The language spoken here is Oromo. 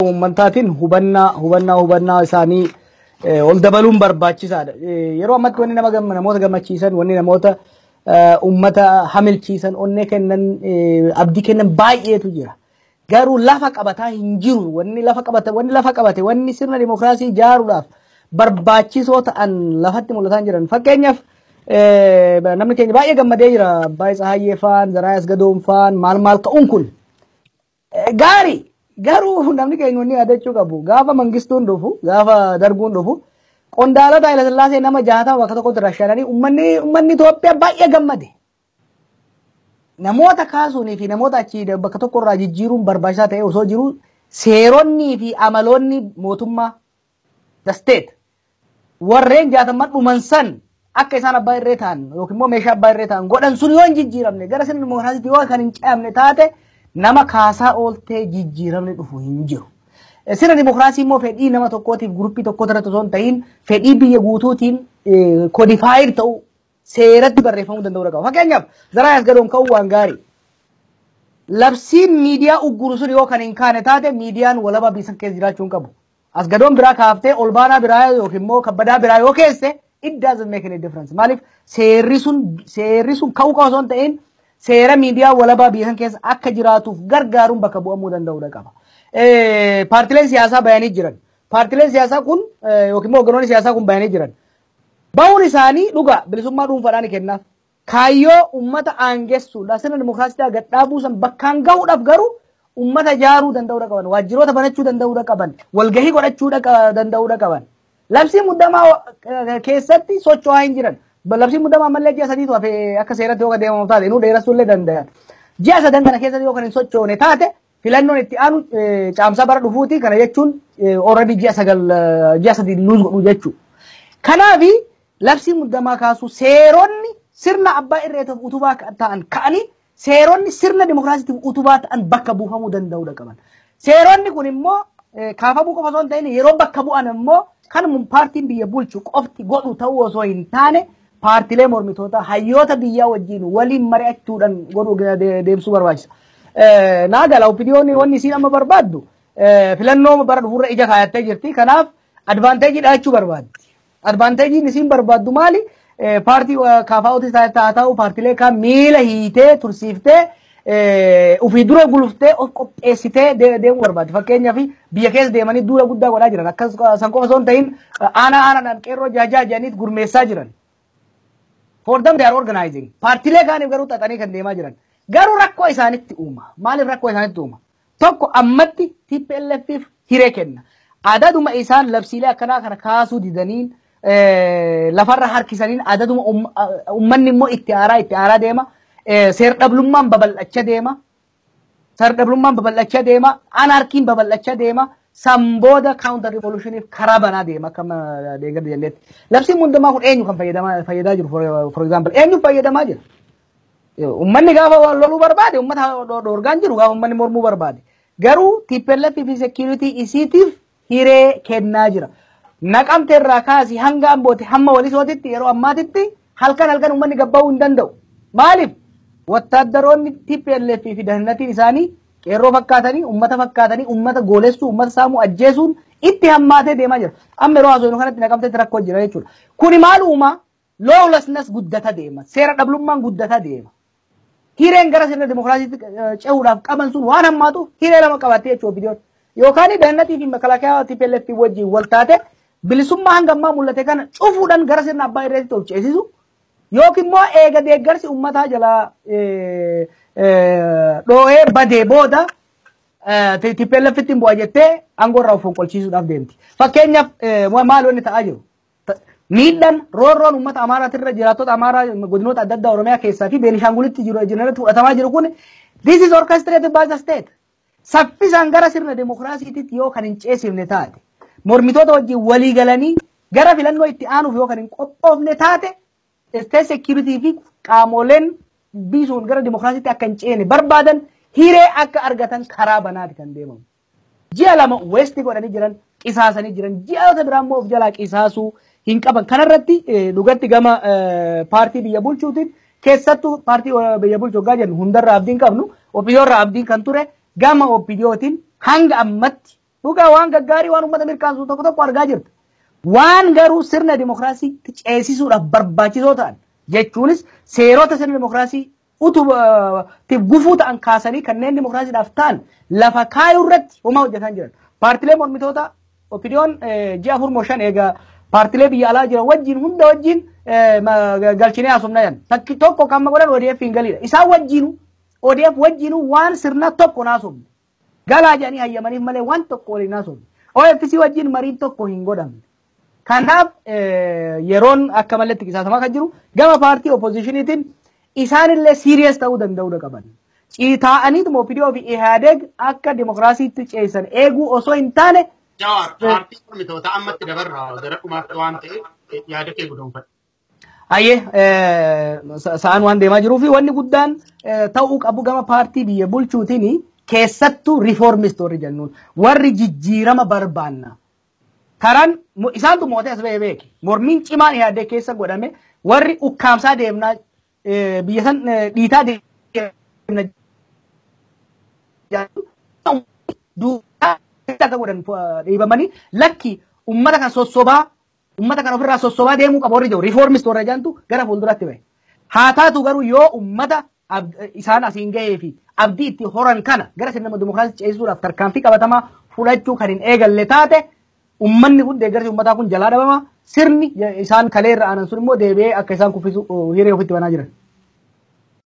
Uummataatiin hubannaa isaanii ol dabaluun barbaachisaadha. Yeroo ammatti wanni nama namoota gammachiisan, wanni namoota uummata hamilchiisan, onnee kennan, abdii kennan baay'eetu jira. Garuu lafa qabataa hin jiru. Wanni lafa qabate, wanni sirna dimookiraasii ijaaruudhaaf barbaachisoo ta'an lafatti mul'ataa hin jiran. Fakkeenyaaf, namni keenya baay'ee gammadee jira. Abbaay Tsahaayyee faan, Zaraay Asgadoon faan maal maal ka'uun kun gaarii. Garuu namni keenya wanni yaadachuu qabu, gaafa Mangistuun dhufu, gaafa Darguun dhufu, qondaalota Hayilasillaasee nama 60 bakka tokkotti rashananii uummanni Itoophiyaa baay'ee gammade. Namoota kaasuunii fi namoota achii bakka tokko irraa jijjiiruun barbaachisaa ta'e osoo jiru, seeronnii fi amaloonni mootummaa, the state, warreen 60n dhuman san akka isaan abbaa irree ta'an yookiin immoo meeshaa abbaa irree ta'an godhan sun yoo hin jijjiiramne, gara sirna dimookiraasiitti yoo kan hin ce'amne taate, nama kaasaa ooltee jijjiiramni dhufu hin jiru. Sirna dimookiraasii immoo fedhii nama tokkootiif guruppii tokko irratti osoo hin ta'in, fedhii biyya guutuutiin codified ta'uu, seeratti barreeffamuu danda'uu qaba. Fakkeenyaaf, Zaraay Asgadoon ka'uu waan gaarii. Labsiin miidiyaa ugguru sun yoo kan hin kaane taate, miidiyaan walabaa biyya san keessa jiraachuu hin qabu. Asgadoon biraa kaaftee Olbaanaa biraa yookiin immoo Kabbadaa biraa yoo keesse, it doesn't make any difference. Maaliif? Seerri sun ka'uu qaba osoo hin ta'in, seera miidiyaa walabaa biyya san keessa akka jiraatuuf gargaaruun bakka bu'amuu danda'uu qaba. Paartileen siyaasaa bayanii jiran. Paartileen siyaasaa kun yookiin immoo hogganoonni siyaasaa kun bayanii jiran. Bahuun isaanii dhugaa bilisummaa dhuunfaadhaan kennaaf. Kaayyoo uummata aangessuudha, sirna dimookiraasii gad dhaabuu san bakkaan gahuudhaaf garuu uummata ijaaruu danda'uu qaban, waajjiroota banachuu danda'uu qaban, walgahii godhachuu danda'uu qaban. Labsii muddamaa keessatti socho'aa hin jiran. Labsii muddamaa ammallee ji'a 3tu hafe akka seeratti yoo deemamu taate, inuu dheeressuu illee danda'an. Ji'a 3n kana keessatti yoo kan hin sochoone taate, filannoon itti aanu Caamsaa bara dhufuuti. Kana jechuun already ji'a 9, ji'a 3 lose godhu jechuudha. Kanaafi labsii muddamaa kaasu, seeronni sirna abbaa irreetiif utubaa ta'an ka'anii, seeronni sirna dimokiraasiitiif utubaa ta'an bakka buufamuu danda'uudha qaban. Seeronni kun immoo kaafamuu qofa osoo hin ta'in, yeroo bakka bu'an immoo kan paartiin biyya bulchu qofti godhu ta'uu osoo hin taane, paartilee mormitoota, hayyoota biyyaa wajjin waliin mari'achuudhaan godhuu deemsuu barbaachisa. Naa gala, OPDOn wanni isiin amma barbaaddu filannoo bara dhufuurra ija kaayattee jirti. Kanaaf advantage dhahachuu barbaaddi. Advantageiin isiin barbaaddu maali? Paartii KFO'tis haa ta'u, paartilee kaan miila hiitee tursiiftee, ofii dura guluftee, of qopheessitee deemuu barbaaddi. Fakkeenyaaf, biyya keessa deemanii duula guddaa godhaa jiran. Akkas san qofa osoo hin ta'in, aanaa aanaadhaan qeerroo jaajaa jedhaniit gurmeessaa jiran. For them, they are organizing. Paartilee kaaniif garuu xaxanii kan deemaa jiran. Garuu rakkoo isaanitti uuma. Maaliif rakkoo isaanitti uuma? Tokko, ammatti TPLFif hiree kenna. Adaduma isaan labsiilee akkanaa kana kaasuu didaniin lafarra harkisaniin, adaduma uummanni immoo itti aaraa itti aaraa deema. Seer-dhablummaan babal'achaa deema. Seer-dhablummaan babal'achaa deema. Anarchyn babal'achaa deema. San booda counter revolutioniif karaa banaa deema akka deeggarri jennetti. Labsiin muddamaa kun eenyu kan fayyadaa jiru, for example, eenyu fayyadamaa jira? Uummanni gaafa loluu barbaade uummata dhoorgaan jiru, gaafa uummanni mormuu barbaade. Garuu TPLF fi security isiitiif hiree kennaa jira. Naqamte irraa kaasi hanga Ambootti, hamma Walisootitti, yeroo ammaatitti halkan halkan uummanni gabba'uu hin danda'u. Maaliif? Wattaaddaroonni TPLF fi dahannatiin isaanii qeerroo fakkaatanii, uummata fakkaatanii, uummata goolessuu, uummata saamuu, ajjeesuun itti hammaatee deemaa jira. Amma yeroo haasofnu kanatti Naqamteetti rakkoo jira jechuudha. Kuni maal uumaa? Lawlessness guddata deema. Seera dhablummaan guddata deema. Hireen gara sirna dimokiraasiitti ce'uudhaaf qaban sun waan hammaatuuf, hiree lama qabattee jechuudha OPDOn. Yookaan daannatii fi makalaakaa TPLF wajjin wal taate bilisummaa hanga ammaa mul'ate kana cufuudhaan gara sirna abbaa irreetti of ceesisu, yookiin immoo eega deeggarsi uummataa jalaa dhoo'ee badee booda TPLF ittiin bu'a jettee aangoo irraa of fonqolchiisuudhaaf deemti. Fakkeenyaaf, maal wanni ta'aa jiru? Miidhaan roorroon uummata Amaaraatirra, jiraattota Amaaraa godinoota adda addaa Oromiyaa keessaa fi Beenishaangulitti jiru irratti fudhatamaa jiru kun, this is orchestrated by the state. Saffisaan gara sirna demokiraasiitti yoo kan hin ceesifne taate, mormitoota wajjin walii galanii gara filannoo itti aanuuf yoo kan hin qophoofne taate, state security fi qaamoleen biisuun gara demokiraasiitti akka hin ceene barbaadan hiree akka argatan karaa banaati kan deemamu. Ji'a 2 waste godhanii jiran, qisaasanii jiran, ji'oota biraa immoo of jalaa qisaasuu hin qaban. Kanarratti dhugatti gama paartii biyya bulchuutiin, keessattuu paartii biyya bulchu hoggaa jennu hundarraa abdiin qabnu, OPDOrraa abdiin kan ture, gama OPDOtiin hanga ammatti Dhugaa waan gaggaarii, waan uummata mirkaansu tokko tokko argaa jirta. Waan garuu sirna dimokiraasiitti ceesisuudhaaf barbaachisoo ta'an, jechuunis seerota sirna dimokiraasii utubaatiif gufuu ta'an kaasanii kanneen dimokiraasiidhaaf ta'an lafa kaayuu irratti homaa hojjetaa jiran. Paartilee mormitoota OPDOn ji'a 4 moo 5 egaa paartilee biyya alaa jiran wajjin hunda wajjin galchinee haasofna jedhan. Takki tokko kan godhan ODF hin galiidha. Isaan wajjinu, ODF wajjinu waan sirna tokko haasofne. Galaa jedhanii hayyamaniif malee waan tokko waliin haasofne. OFC wajjin mariin tokko hin godhamne. Kanaaf yeroon akka malletti qisaasamaa kan jiru. Gama paartii oppositioniitiin isaanillee serious ta'uu danda'uu qaban. Taa'aniituma OPDO fi IHADEG akka dimokiraasiitti ceesisan eeguu osoo hin taane. Jawaar, paartii mormitoota ammatti dabarraa gara dhumaatti waan ta'eef yaada kee guduunfadhu. Ayyee, sa'aan waan deemaa jiruu fi wanni guddaan ta'uu qabu gama paartii biyya bulchuutiin, keessattuu reformist warri jennuun, warri jijjiirama barbaanna. Karaan isaantu mootee as ba'ee beeki. Mormiin cimaan yaadee keessa godhame, warri ukkaamsaa deemnaa, biyya san dhiitaa deemna akka godhan dhiibamanii, lakki ummata kan sossobaa, ummata kan ofirraa sossobaa deemuu qaba warri jiru, reformist warra jedhantu gara fuulduratti bahe. Haa taatu garuu, yoo ummata isaan asiin gahee fi abdii itti horan kana gara sirna dimokiraasii ceesisuudhaaf tarkaanfii qabatamaa fudhachuu kan hin eegalle taate, ummanni kun, deeggarsi ummataa kun jalaa dhabama. Sirni isaan kaleerra aanan sun immoo deebi'ee akka isaan kuffisu hiree ofitti banaa jiran.